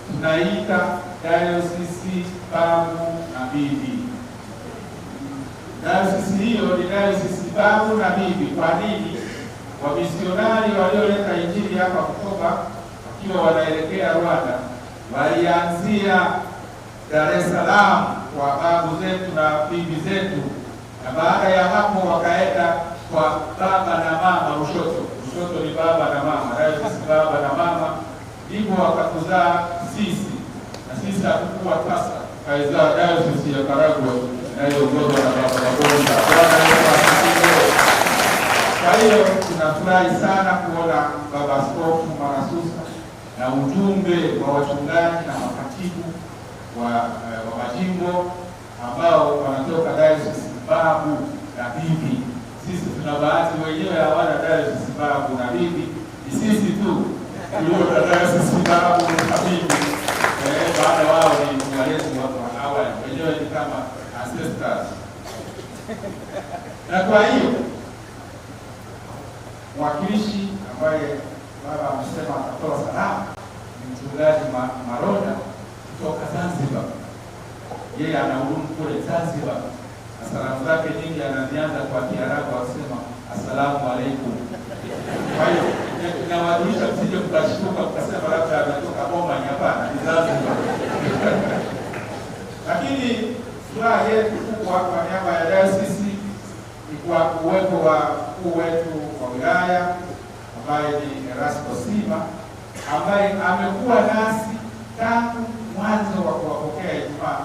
Tunaita Dayosisi Babu na Bibi. Dayosisi hiyo ni dayosisi babu na bibi. Kwa nini? Wamisionari walioleta injili hapa Bukoba wakiwa wanaelekea Rwanda walianzia Dar es Salaam kwa babu zetu na bibi zetu, na baada ya hapo wakaenda kwa baba na mama Lushoto. Lushoto ni baba na mama, dayosisi baba na mama, ndipo wakatuzaa sisi, na sisi hatukuwa tasa, tukaizaa dayosisi ya Karagwe inayoongozwa na Baba Magonza. Bwana Yesu asifiwe. Kwa hiyo tunafurahi sana kuona Baba Askofu Malasusa na ujumbe wa wachungaji na makatibu wa majimbo ambao wanatoka dayosisi babu na bibi. Sisi tuna bahati wenyewe hawana dayosisi babu na bibi, ni sisi tu tulio na dayosisi babu na bibi. Baada wao ni walezi wa awali, wenyewe ni kama ancestors. Na kwa hiyo mwakilishi ambaye baba amesema atatoa salamu ni mchungaji Maronda kutoka Zanzibar. Yeye anahudumu kule Zanzibar, na salamu zake nyingi anazianza kwa Kiarabu akisema asalamu alaikum. Kwa hiyo nawajulisha msije mkashtuka mkasema labda ametoka Oman. Hapana, ni Zanzibar. Lakini furaha yetu kubwa kwa niaba ya dayosisi ni kwa uwepo wa mkuu wetu wa wilaya ambaye ni Erasto Sima, ambaye amekuwa nasi tangu mwanzo wa kuwapokea Ijumaa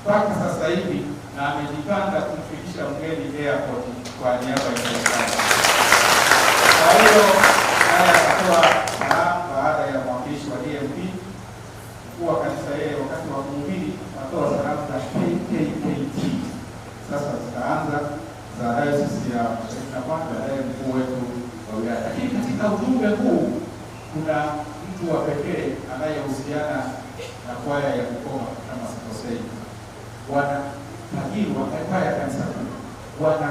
mpaka sasa hivi, na amejipanga kumfikisha mgeni airport kwa niaba ya serikali. Kwa hiyo naye akatoa salamu baada ya mwakilishi wa DMP, mkuu wa kanisa, yeye wakati wa kuhubiri anatoa salamu za KKKT. Sasa zitaanza za dayosisi ya Mashariki na Pwani, baadaye mkuu wetu wa wilaya. Lakini katika ujumbe huu kuna mtu wa pekee anayehusiana na kwaya ya Bukoba kama sikosei, Bwana Tagirwa, kwaya ya kanisa kuu, Bwana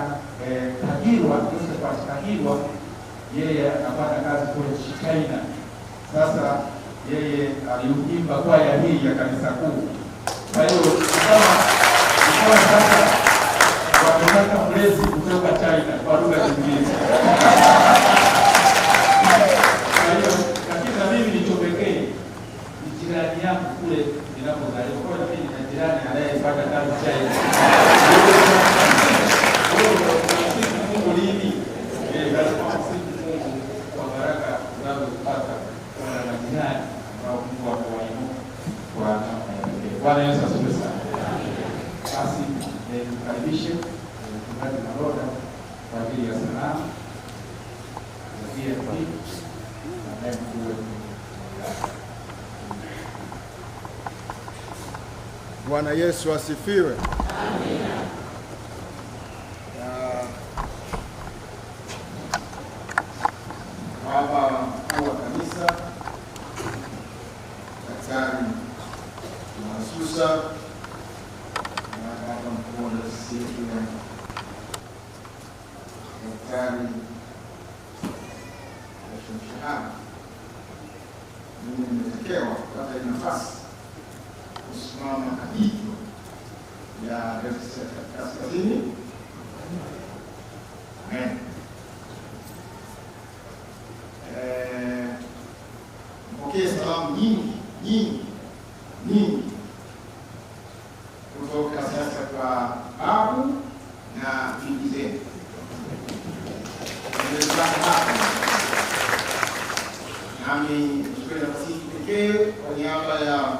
Tagirwa, Josephat Tagirwa, yeye anafanya kazi kule China. Sasa yeye aliimba kwaya hii ya kanisa kuu. Kwa hiyo kama sasa wamepata mlezi kutoka China kwa lugha nyingine. Kwa hiyo lakini na mimi nichomekee ni jirani yangu kule ninapozaliwa. Kwa hiyo mimi nina jirani anayefanya kazi China. Msifu Mungu lini? Lazima msifu Mungu kwa baraka tunazozipata kwa majirani ambao Mungu amewainua kwa namna ya pekee. Bwana Yesu asifiwe sana. Basi nimkaribishe mchungaji Maroda kwa ajili ya salamu za DMP baadaye mkuu wetu wa wilaya. Bwana Yesu asifiwe. Amina. Baba mkuu wa kanisa Daktari Malasusa na baba mkuu wa dayosisi yetu ya Daktari Mshahara, mimi nimetekewa kupata hii nafasi kusimama cathedral ya Dayosisi ya Kaskazini. Amen. Mpokee salamu nyingi nyingi nyingi kutoka sasa kwa babu na bibi zenu. Nimezaa hapa. Nami nichukue nafasi hii pekee kwa niaba ya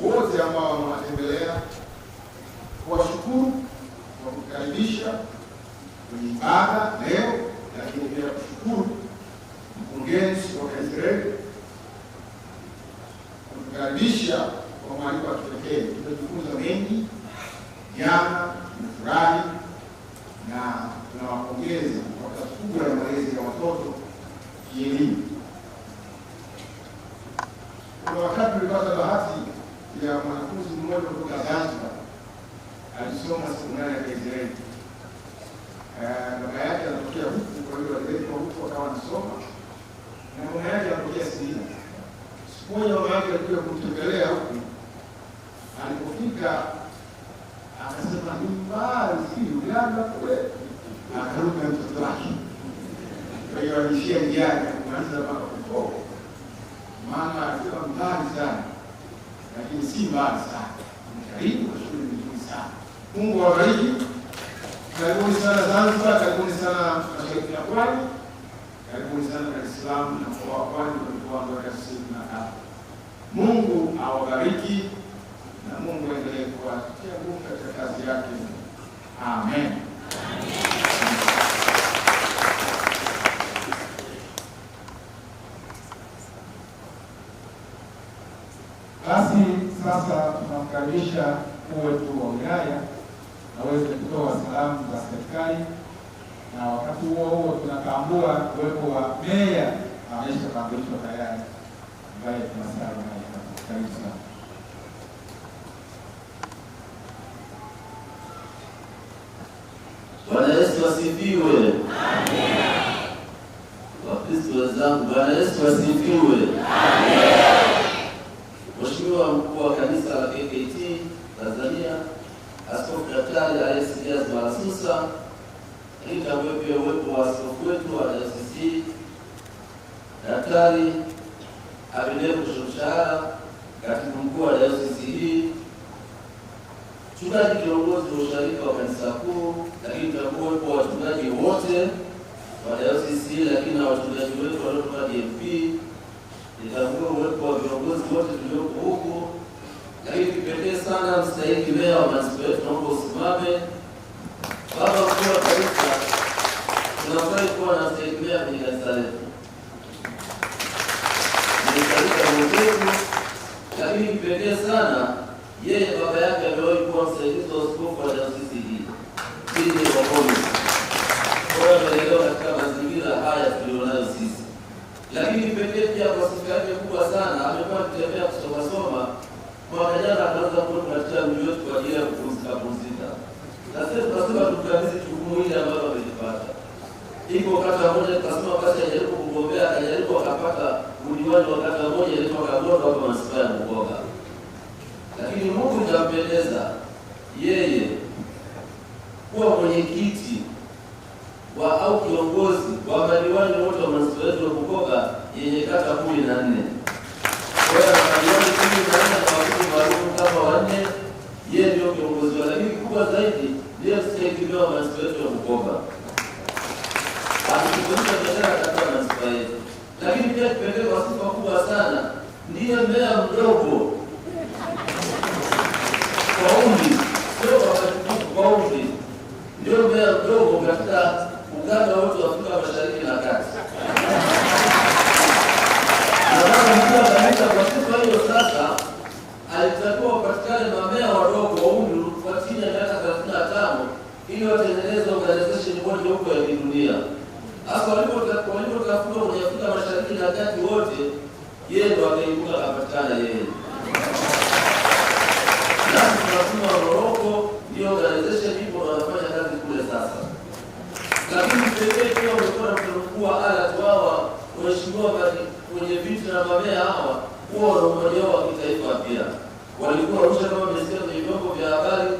wote ambao wamewatembelea kuwashukuru kwa kukaribisha kwenye ibada leo, lakini pia kushukuru mkurugenzi wa kanisa letu kutukaribisha kwa mwaliko wa kipekee. Tumejifunza mengi jana, tumefurahi na tunawapongeza kwa kazi kubwa ya malezi ya watoto kielimu. Kuna wakati tulipata bahati ya mwanafunzi mmoja kutoka Zanzibar alisoma sekondari ya Israeli. Baba yake anatokea huku, kwa hiyo aliletwa huku akawa anasoma. Na mama yake anatokea Singida. Siku moja mama yake alikuja kumtembelea huku, alipofika akasema ni mbali, si Uganda kule, akaruka mtoto wake. Kwa hiyo alishia njiani kumaliza mpaka Bukoba. Maana alikuwa mbali sana, lakini si mbali sana, ni karibu na shule nzuri sana. Mungu awabariki. Karibuni sana Zanzibar, karibuni sana Mashariki ya Pwani, karibuni sana Dar es Salaam na mkoa wa Pwani na mkoa wa Dar es Salaam. Mungu awabariki na Mungu aendelee kuwatia nguvu katika kazi yake. Amen. Basi sasa tunamkaribisha mkuu wetu wa wilaya aweze kutoa salamu za serikali, na wakati huo huo tunatambua uwepo wa meya ameshatambulishwa tayari, ambaye tunasali naye. Karibu sana. Bwana Yesu asifiwe. Amina. Wakristo wenzangu, Bwana Yesu asifiwe. Amina. Mheshimiwa mkuu wa kanisa la KKKT Tanzania, Askofu Daktari Alex Malasusa, lakini tambue pia uwepo wa askofu wetu wa dayosisi Daktari Abednego Shomshahara, katibu mkuu wa dayosisi hii, mchungaji kiongozi wa usharika wa kanisa kuu, lakini tambue uwepo wa wachungaji wote wa dayosisi hii, lakini na wachungaji wetu waliotoka DMP. Nitambue uwepo wa viongozi wote tulioko huku, lakini kipekee sana mstahiki meya wa manispaa yetu, naomba usimame. Baba mkuu wa kanisa, tunafurahi kuwa na mstahiki meya kwenye kanisa letu, ni msharika mwenzetu, lakini kipekee sana yeye baba yake amewahi kuwa msaidizi wa askofu wa dayosisi hii DJ Wahome. Kwa hiyo amelelewa katika mazingira haya tulionayo sisi. Lakini pekee pia kwa sifa yake kubwa sana amekuwa akitembea kusoma. Mwaka jana akaanza kuwepo katika mji wetu kwa ajili ya kupumzika pumzika. Na sisi tunasema tukabidhi jukumu hili ambalo amelipata. Iko kata moja tukasema basi ajaribu kugombea, akajaribu akapata udiwani wa kata moja inaitwa Kagondo hapa manispaa ya Bukoba. Lakini Mungu ikampendeza yeye kuwa mwenyekiti wa au kiongozi wa madiwani wote wa manispaa yetu ya Bukoba yenye kata 14. Kwa hiyo madiwani 14 na wakuu maarufu kama 4, yeye ndio kiongozi wao, lakini kubwa zaidi ndiye mstahiki wa manispaa yetu ya Bukoba. Akituonyesha biashara katika manispaa yetu. Lakini pia kipekee kwa sifa kubwa sana ndiye meya mdogo kwa umri, sio kwa majukumu, kwa umri ndio meya mdogo katika ukanda wote wa Afrika Mashariki na Kati. Na baba mkuu wa kanisa kwa sifa hiyo sasa alitakiwa wapatikane mamea wadogo wa umri wa chini ya miaka 35 ili watengeneze organization moja huko ya kidunia. Sasa walipotafuta kwenye Afrika Mashariki na Kati wote, yeye ndo akaibuka akapatikana yeye. Nasi tunasema Morocco ndio organization ipo na wanafanya kazi kule sasa. Lakini pekee pia wamekuwa na mkuu wa ala hawa waheshimiwa kwenye viti na mamea hawa huwa wana umoja wao wa kitaifa pia. Walikuwa Arusha kama mmesikia kwenye vyombo vya habari,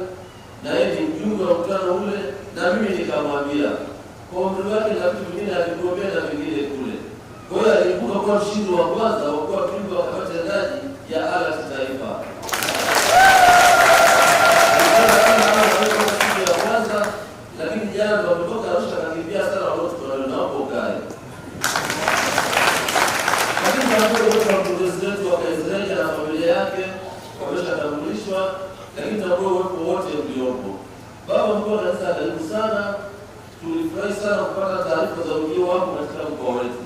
na yeye ni mjumbe wa mkutano ule, na mimi nikamwambia kwa umri wake na vitu vingine aligombea na vingine kule. Kwa hiyo aliibuka kuwa mshindi wa kwanza wa kuwa mjumbe wa kamati tendaji ya ala taifa. Siku ya kwanza, lakini jana ndo wametoka Arusha akakimbia sana watoto naomba ukae. Lakini tambue wote wa mkurugenzi wetu wa Kaizreli na familia yake wameshatambulishwa, lakini tambue uwepo wote mliopo. Baba mkuu wa kanisa, karibu sana. Tulifurahi sana kupata taarifa za ujio wako katika mkoa wetu.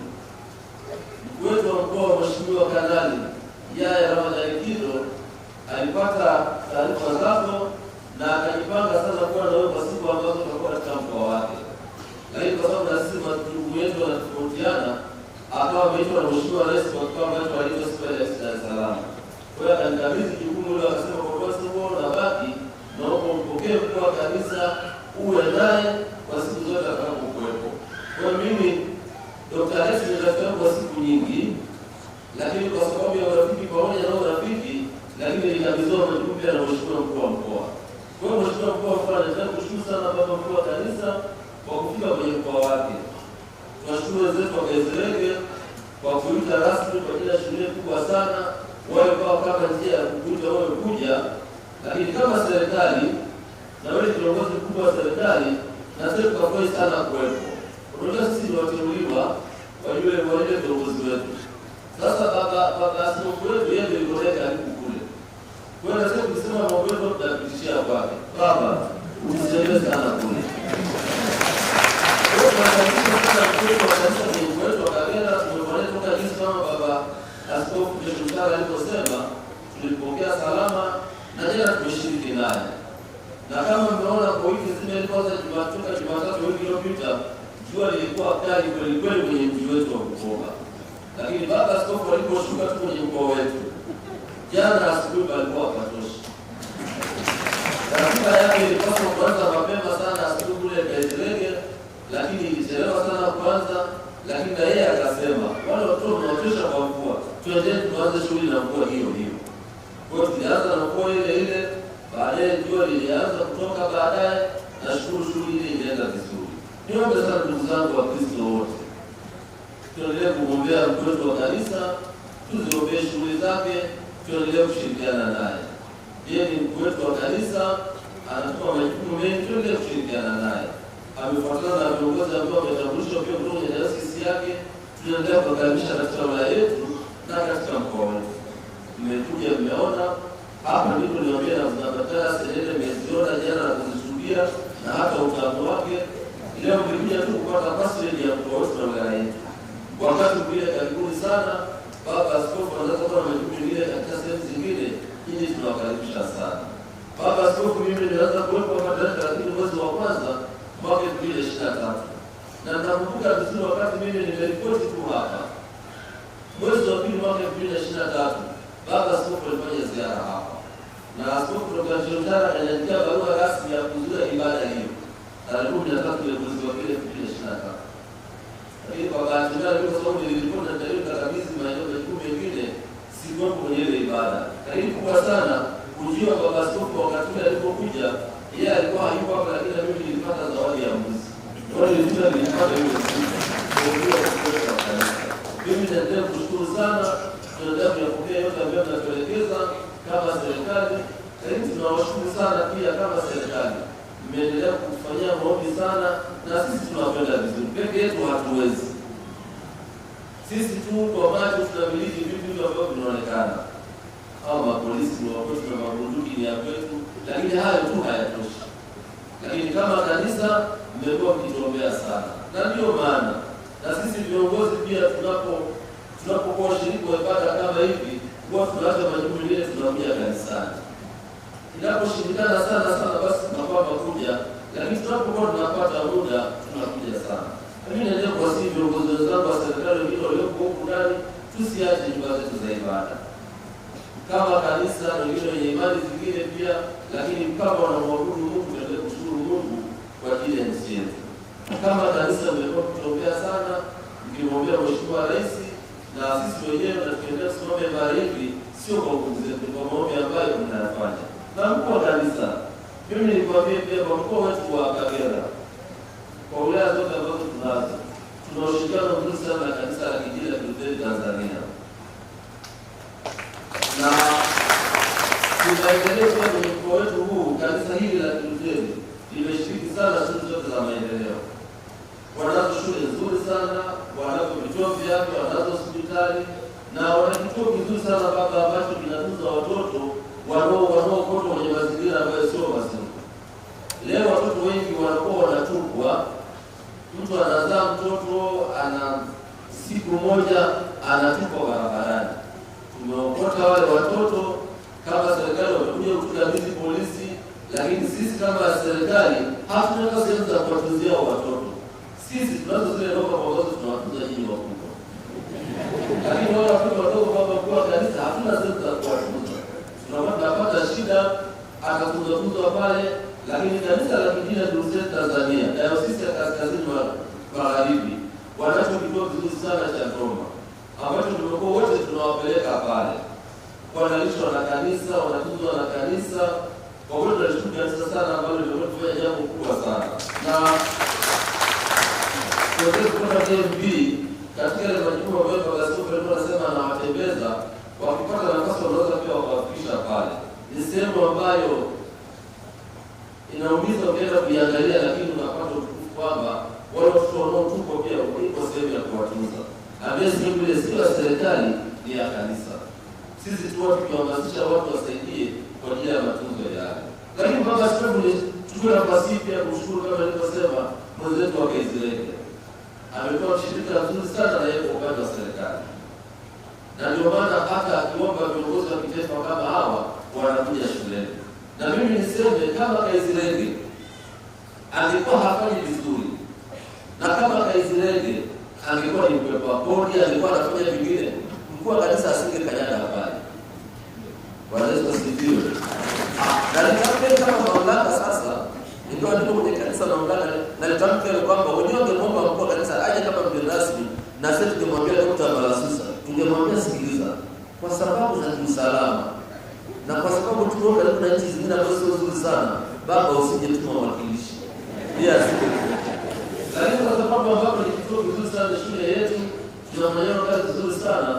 Mkuu wetu wa mkoa Mheshimiwa Kanali Yahya Ramadhani Kido alipata taarifa zako na akajipanga sasa kuwa na wewe kwa siku ambazo tutakuwa katika mkoa wake. Lakini kwa sababu na sisi majukumu yetu yanatofautiana, akawa ameitwa na Mheshimiwa Rais kwa kikao ambacho aliitwa siku ya Dar es Salaam. Kwa hiyo akanikabidhi jukumu hilo, akasema kwa kuwa sasa wewe unabaki, naomba umpokee mkuu wa kanisa, uwe naye kwa siku zote atakapokuwepo. Kwa hiyo mimi Dr. Alex ni rafiki yangu kwa siku nyingi, lakini kwa sababu ya urafiki pamoja na urafiki, lakini nilikabidhiwa majukumu pia na Mheshimiwa Mkuu wa Mkoa. Kwa hiyo Mheshimiwa Mkuu wa Mkoa, nataka kushukuru sana baba mkuu wa kanisa kwa kufika kwenye mkoa wake. Tunashukuru wenzetu wa Kaizerege kwa kuita rasmi kwa ajili ya shughuli kubwa sana, wao kwa kama njia ya kukuita wewe kuja, lakini kama serikali na wewe kiongozi mkubwa wa serikali, na sisi tukafurahi sana kuwepo. Unajua sisi ni wateuliwa wa yule viongozi wetu. Sasa baba askofu wetu yeye ndiye yuko karibu kule. Kwa hiyo sasa tukisema mambo yetu tunapitishia kwake. Baba, utusaidie sana kule. Kwa hiyo tunakaribisha sana mkuu wa kanisa kwenye mkoa wetu wa Kagera, tumepokea toka jinsi kama baba Askofu Mtara aliposema, tulipokea salama na jana tumeshiriki naye. Na kama mmeona kwa wiki nzima ilipoanza Jumatatu Jumatatu wiki iliyopita, jua lilikuwa kali kweli kweli kwenye mji wetu wa Bukoba. Lakini baba askofu aliposhuka tu kwenye mkoa wetu, jana asubuhi palikuwa hapatoshi. Ratiba yake ilipaswa kuanza mapema sana asubuhi kule Kaizerege, lakini ilichelewa sana kuanza. Lakini na yeye akasema wale watoto tunawachosha kwa mvua, tuendelee tuanze shughuli na mvua hiyo hiyo. Kwa hiyo tulianza na mvua ile ile, baadaye jua lilianza kutoka baadaye. Nashukuru shughuli ile ilienda vizuri. Niombe sana ndugu zangu wa Kristo wote, tuendelee kumwombea mkuu wetu wa kanisa, tuziombee shughuli zake, tuendelee kushirikiana naye. Yeye ni mkuu wetu wa kanisa, anatoa majukumu mengi, tuendelee kushirikiana naye. Amefuatana na viongozi ambao wametambulishwa pia kutoka kwenye dayosisi yake. Tunaendelea kuwakaribisha katika wilaya yetu na katika mkoa wetu. Mmekuja, mmeona hapa ndipo niwaambia na zinapatana senene, mmeziona jana na kuzishuhudia na hata utamu wake. Leo mlikuja tu kupata password ya mkoa wetu na wilaya yetu. Wakati mwingine, karibuni sana. Baba Askofu anaweza kuwa na majukumu mengine katika sehemu zingine, ili tunawakaribisha sana. Baba Askofu, mimi nilianza kuwepo hapa tarehe 30 mwezi wa kwanza mwaka 2023, na nakumbuka vizuri wakati mimi nimeripoti tu hapa mwezi wa pili mwaka 2023, Baba Askofu alifanya ziara hapa na Askofu Dr. Nchirutara akaniandikia barua rasmi ya kuzuia ibada hiyo tarehe 13 ya mwezi wa pili 2023. Lakini kwa bahati mbaya, kwa sababu niliripoti na taarifa nikakabidhi maeneo majukumu mengine, sikuwepo kwenye ile ibada. Lakini kubwa sana ujio wa Baba Askofu wakati ule alipokuja, yeye alikuwa hayupo hapa, lakini na mimi nilipata zawadi ya mbuzi. Kwa hiyo nilikuja nilipata hiyo siku kwa ujio wa mkuu wa kanisa. Mimi naendelea kushukuru sana, tunaendelea kuyapokea yote ambayo mnatuelekeza kama serikali, lakini tunawashukuru sana pia kama serikali. Mmeendelea kutufanyia maombi sana, na sisi tunapenda vizuri. Peke yetu hatuwezi. Sisi tu kwa macho tunamiliki vitu vitu ambavyo vinaonekana. Hao mapolisi ni wa kwetu na mabunduki ni ya kwetu, lakini hayo tu hayatoshi. Lakini kama kanisa mmekuwa mkituombea sana, na ndio maana na sisi viongozi pia tunapokuwa washiriki wa ibada kama hivi, huwa tunaacha majukumu mengine tunakuja kanisani. Inaposhindikana sana sana, basi tunakwama kuja, lakini tunapokuwa tunapata muda tunakuja sana. Mimi naendelea kuwasihi viongozi wenzangu wa serikali wengine walioko huku ndani, tusiache nyumba zetu za ibada kama kanisa, wengine wenye imani zingine pia, lakini kama wanamwabudu Mungu, tuendelee kushukuru Mungu kwa ajili ya nchi yetu. Kama kanisa mmekuwa mkituombea sana, mkimwombea Mheshimiwa Rais na sisi wenyewe, na tukiendelea kusimama imara hivi, sio kwa nguvu zetu, kwa maombi ambayo mnayafanya. Na mkuu wa kanisa, mimi nilikwambia pia kwa mkoa wetu wa Kagera, kwa wilaya zote ambazo tunazo, tuna ushirikiano mzuri sana na kanisa la Kiinjili la Kilutheri Tanzania, na tunaendelea pia kwenye mkoa wetu huu. Kanisa hili la Kilutheri limeshiriki sana shughuli zote za maendeleo. Wanazo shule nzuri sana, wanazo vituo vya afya, wanazo hospitali na wana kituo kizuri sana baba, ambacho kinatunza watoto wanaokotwa kwenye mazingira ambayo sio mazuri. Leo watoto wengi wanakuwa wanatupwa. Mtu anazaa mtoto ana siku moja anatupwa barabarani. Tumeokota wale watoto kama serikali, wamekuja kutukabidhi polisi, lakini sisi kama serikali hatuna sehemu za kuwatunzia watoto. Sisi tunazo zile ndogo ambazo tunawatunza nyinyi wakubwa, lakini wale watoto wadogo baba mkuu wa kanisa hatuna sehemu za kuwatunza. Tunapata shida, akatunzwa pale. Lakini kanisa la Kiinjili la Kilutheri Tanzania, Dayosisi ya Kaskazini Magharibi, Wanacho kituo kizuri sana cha Ndoma ambacho tumekuwa wote tunawapeleka pale, wanalishwa na kanisa, wanatunzwa na kanisa. Kwa kweli tunalishukuru kanisa sana ambalo limekuwa kufanya jambo kubwa sana na tuweze kupata DMB katika yale majukumu ambayo Baba Askofu alikuwa anasema anawatembeza, wakipata nafasi wanaweza pia wakawafikisha pale. Ni sehemu ambayo inaumiza ukienda kuiangalia, lakini unapata utukufu kwamba wale watoto wanaotupwa pia iko sehemu ya kuwatunza. Ambaye sehemu ile sio ya serikali, ni ya kanisa. Sisi tu tukiwahamasisha watu wasaidie kwa ajili ya matunzo yale. Lakini Baba Askofu, nichukue nafasi hii pia kumshukuru kama nilivyosema mwenzetu wa Kaizileke amekuwa mshirika mzuri sana na yeye kwa upande wa serikali, na ndio maana hata akiomba viongozi wa kitaifa kama hawa wanakuja shuleni. Na mimi niseme kama Kaizilenge angekuwa hafanyi vizuri, na kama Kaizilenge angekuwa ni mkwepa kodi, angekuwa anafanya vingine, mkuu wa kanisa asingekanyaga habari. Bwana Yesu asifiwe. Na nitamke kama mamlaka sasa, ingawa niko kwenye kanisa la mamlaka, na nitamke kwamba wenyewe wangemwomba mkuu wa kanisa aje kama mgeni rasmi, na sisi tungemwambia Dr. Malasusa, tungemwambia sikiliza, kwa sababu za kiusalama na kwa sababu tuko karibu na nchi zingine ambazo sio nzuri sana, baba usije tuma mwakilishi. Yes. Lakini kwa sababu ambapo ni kituo kizuri sana shule yetu, tunafanya kazi nzuri sana,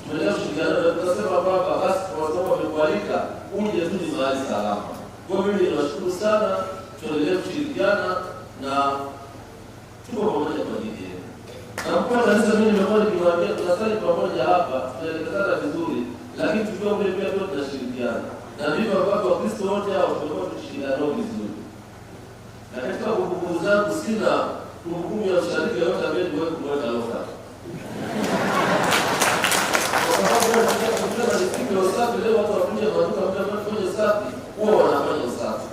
tumeendelea kushirikiana na tunasema kwamba basi kwa sababu wamekualika uje tu ni mahali salama. Kwa hiyo mimi ninashukuru sana, tuendelee kushirikiana na tuko pamoja kwa ajili yenu. Na mkuu wa kanisa mimi nimekuwa nikiwaambia tunasali pamoja hapa, tunaelekezana vizuri, lakini tukiwa kule pia pia tunashirikiana. Na ndivyo ambavyo Wakristo wote hao tumekuwa tukishirikiana nao vizuri. Na katika kumbukumbu zangu sina kumbukumbu ya mshariki yoyote ambaye niliwahi kumweka loka. Kwa sababu tunataka nisike usafi leo, watu wakuja maduka mtu ambaye tufanye usafi, huwa wanafanya usafi.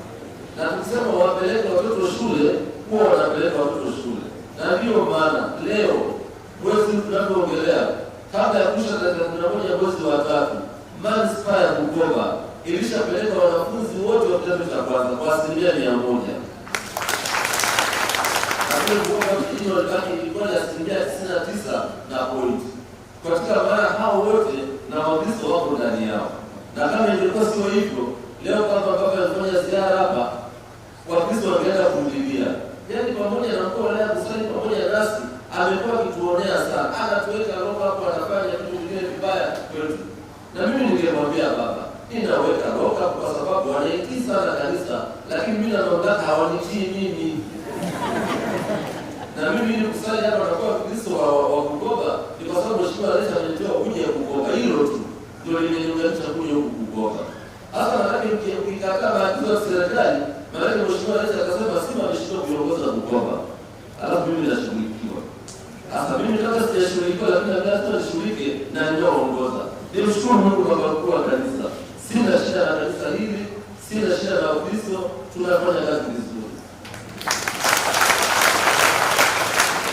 Na tukisema wapeleke watoto shule, huwa wanapeleka watoto shule. Na ndiyo maana leo mwezi tunapoongelea, kabla ya kuisha tarehe 11 mwezi wa 3, manispaa ya Bukoba ilishapeleka wanafunzi wote wa kidato cha kwanza kwa 100%. Lakini Bukoba vijijini walibaki ilikuwa ni 99% na point. Katika maana hao wote na Wakristo wako ndani yao. Na kama ingekuwa sio hivyo, leo kama baba alifanya ziara hapa, Wakristo wangeenda kumlilia. Yaani pamoja na mkuu wa wilaya kusali pamoja nasi, amekuwa akituonea sana. Anatuweka roho hapo, anafanya vitu vingine vibaya kwetu. Na mimi ningemwambia baba, ninaweka roho kwa sababu wanaitii sana kanisa, lakini mimi na mamlaka hawanitii mimi. Na mimi ili kusali hapa na kuwa Mkristo wa Bukoba ni kwa sababu Mheshimiwa Rais amenitoa kuja Bukoba. Hilo tu ndio limeniunganisha kuja huku Bukoba. Hasa maanake ukikataa maagizo ya serikali, maanake Mheshimiwa Rais akasema Sima ameshindwa kuiongoza Bukoba. Alafu mimi nashughulikiwa. Sasa mimi kama sijashughulikiwa, lakini labda sasa nishughulike na ninaoongoza. Nimshukuru Mungu baba mkuu wa kanisa. Sina shida na kanisa hili, sina shida na Wakristo, tunafanya kazi vizuri.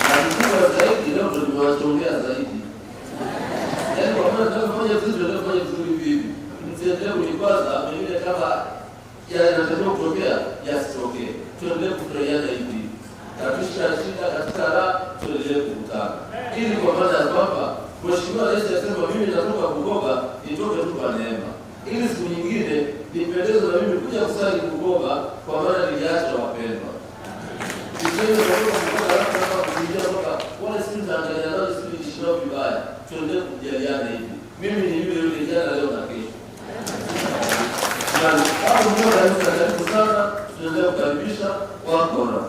Na kikubwa zaidi leo ndio nimewachongea zaidi. Yaani kwa maana tunafanya vizuri, tunafanya vizuri hivi hivi. Msiendelee kunikwaza, pengine kama yanatakiwa kutokea yasitokee. Tuendelee kufurahiana hivi. Katika shida, katika raha, tuendelee kukutana. Ili kwa maana ya kwamba Mheshimiwa Rais alisema mimi natoka Bukoba, nitoke tu kwa neema. Ili siku nyingine nipendezwe na mimi kuja kusali Bukoba kwa maana niliacha wapendwa. Niseme natoka Bukoba alafu nataka kuingia toka wale siku nitaangalia nao siku niishi nao vibaya. Tuendelee kujaliana hivi. Mimi ni yule yule jana, leo na kesho. Na hapo ndio kanisa, karibu sana, tunaendelea kukaribisha wakora.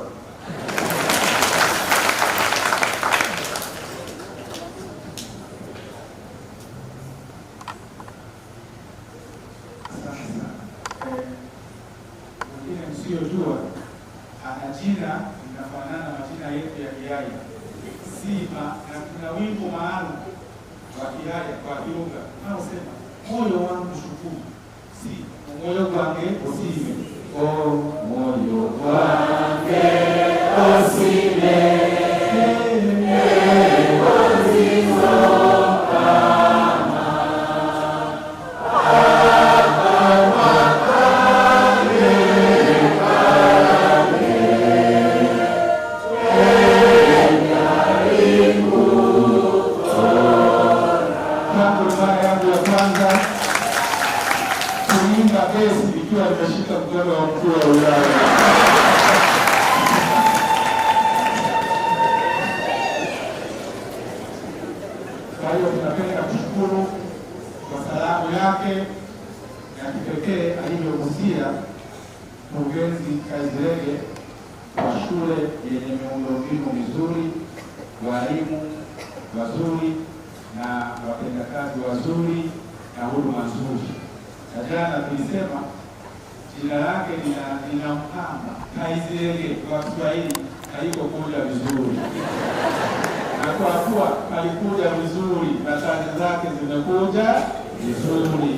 Wengine msiojua ana jina linafanana na majina yetu ya Kihaya Sima, na kuna wimbo maalum wa Kihaya kwa Kiunga unaosema moyo wangu shukuru, si moyo wange usime, o moyo wange usime, Kaizilege kwa shule yenye miundombinu mizuri, walimu wazuri na watendakazi wazuri na huduma nzuri. Na jana tulisema jina lake lina mpamba Kaizilege kwa Kiswahili haikokuja vizuri, na kwa kuwa kalikuja vizuri na kazi zake zimekuja vizuri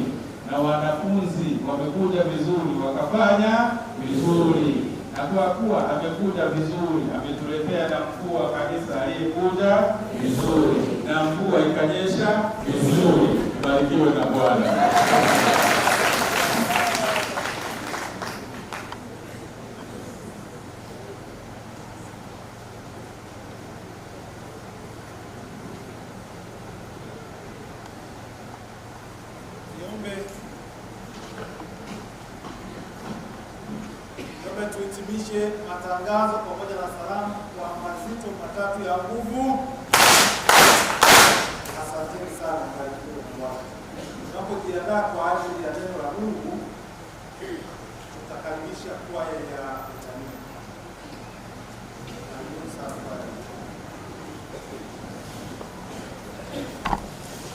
na wanafunzi wamekuja vizuri wakafanya vizuri, na kwa kuwa amekuja vizuri ametuletea na mkuu wa kanisa aliyekuja vizuri na mvua ikanyesha vizuri. Barikiwe na Bwana. Niombe niombe tuhitimishe matangazo pamoja na salamu kwa mazito matatu ya nguvu. Asanteni sana, mbarikiwe na Bwana. Tunapojiandaa kwa ajili ya neno la Mungu, tutakaribisha kwaya ya